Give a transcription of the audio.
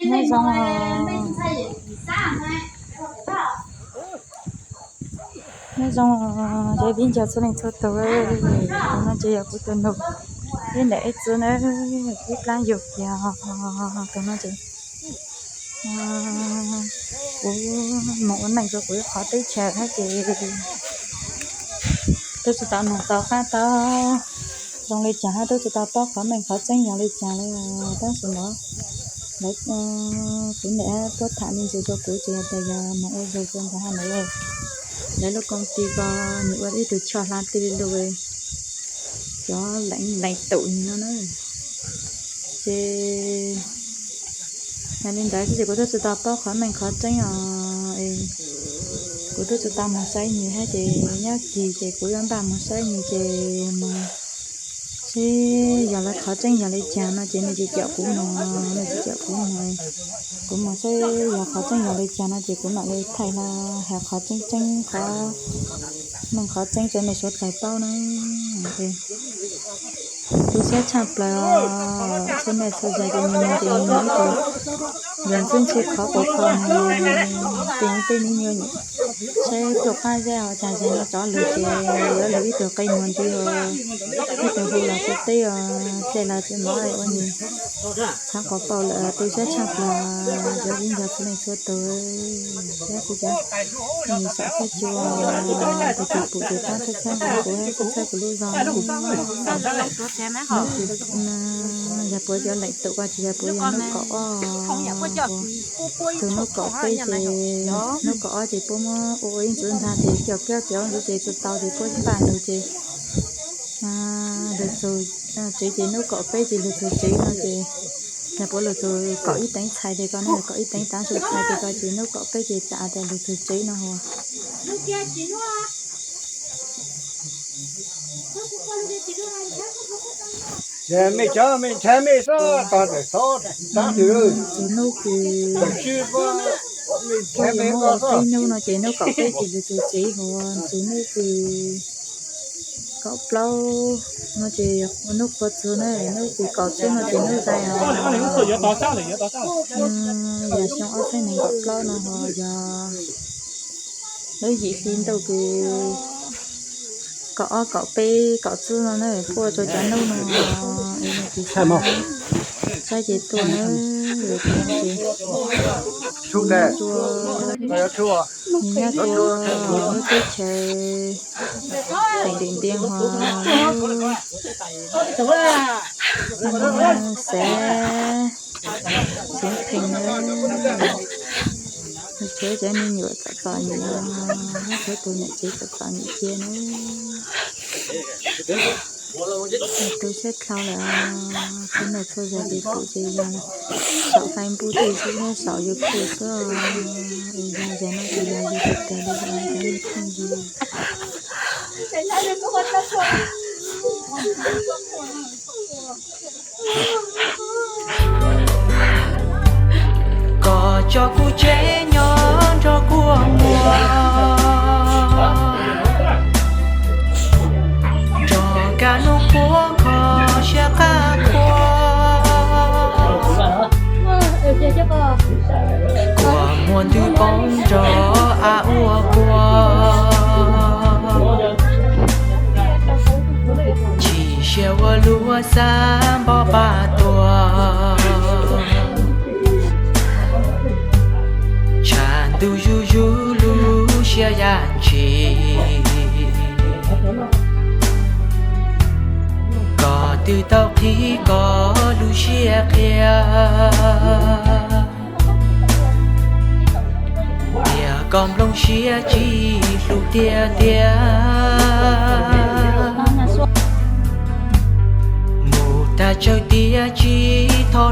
Nyob zoo, nyob zoo, cov viv ncaus txhua leej txhua tus, tus no ces yog kuv tus nus, ib niam ib txiv na, ib plab yug kiag. Tus no ces kuv mus ua neej rau kuv ib qhov teb chaws thiab ces twb tsis tau nug tau qab tau zoo li cas, twb tsis tau paub qhov meej qhov tseeb yog li cas li. Tab sis no lawv, kuv niam tuaj tham me ntsis rau kuv ces tias yog mus ua zug rau ntawd ha lawv, lawv lub koom tij ko nws ua ib tug choj hla tij li lus, cov leej leej tus no na. Ces yog li ntawd xwb ces kuv twb tsis tau paub qhov meej qhov tseeb os. Kuv twb tsis tau mus saib nws thiab ces nyob kis ces kuv yuav npaj mus saib nws ces mus seb yog lawv qhov tseeb yog li cas no ces nws tsis caum kuv mus, nws tsis caum kuv mus. Kuv mus seb yog qhov tseeb yog li cas no ces kuv mam li thaij hlo hais qhov tseeb tseeb, qhov meej qhov tseeb rau nej sawv daws paub na. Tu siab tshaj plaws, txhua niaj txhua zaus ces nws ces nws ib tug yog ntxwb ntxhi qhov quav qho, tej tej me nyuam saib pluj qab zeb os, cas zaum no tsov lug ces yuav lug ib tug qe muag nti os, ib tug hu los tsis teb os, dlej los tsis mov ua nws txhav quas paum lawm. Tu siab tshaj plaws cov viv ncaus txhua leej txhua tus, thiab kuv cov nws sam xab cua, tus tus pum tus tab txhawb txhawb kuv, txhawb txhawb kuv lub zog. Yog puav cov leej tus ko ces yog puav yog hnub kaum ob, tus hnub kaum peb ces, hnub kaum ob ces puab muab ua ua ib ntxwv ntag ces cov kiab cov ntxwv ces tsis tau ces puab npaj nws ces lug txug tsev ces hnub kaum peb ces lug txug tsev no ces yog puav lug txug kaum ib teev txhais tes ko na, kaum ib teev tav su txhais tes ko ces hnub kaum peb ces tas tas lug txug tsev no hos. Ces mej cov mej ntshai mej xwb, tog ntawm xov tab twg, tus hnub kws puab yuav muab ua peb hnub no ces hnub kaum peb ces lug txug tsev hos, tus hnub kws kaum plaub no ces hnub qhua txug na, hnub kws kaum tsib no ces hnub zais os. Yog xyoo ob txhiab nees nkaum plaub no hos yog lub yim hli ntuj kws kaum ob kaum peb kaum tsib no na, puab ua rau cov hnub no es nws tsis saib ces tuaj na, ces nws nyob rua lub teb chaws teem Dim Ntiaj hos lub xeev Xeev Pheej na, nws tshuav cov me nyuam txom txom nyem, nws tshuav tus niam tsev txom txom nyem cia na. Tu siab dlhau lawm, txhua niaj txhua zaus ces pum ces yog saum Facebook tej xwb, saum YouTube xwb, es yog zaum no ces yog yus tawg tawg li cov me phooj ywg. Koj coj kuv tsev nyob nrog kua muag, nrog kab nub qhuav kho siab qab qhuav. Kua muag ntws poob nrog av ua kua, chim siab ua luaj xav npog pab tuag. Tshav ntuj zuj zus lub siab ya ntshis, koj twb tau qhib koj lub siab qhia. Tias koj nplooj siab tsis hlub tiag tiag, mus tag tsawg tiag tsis thov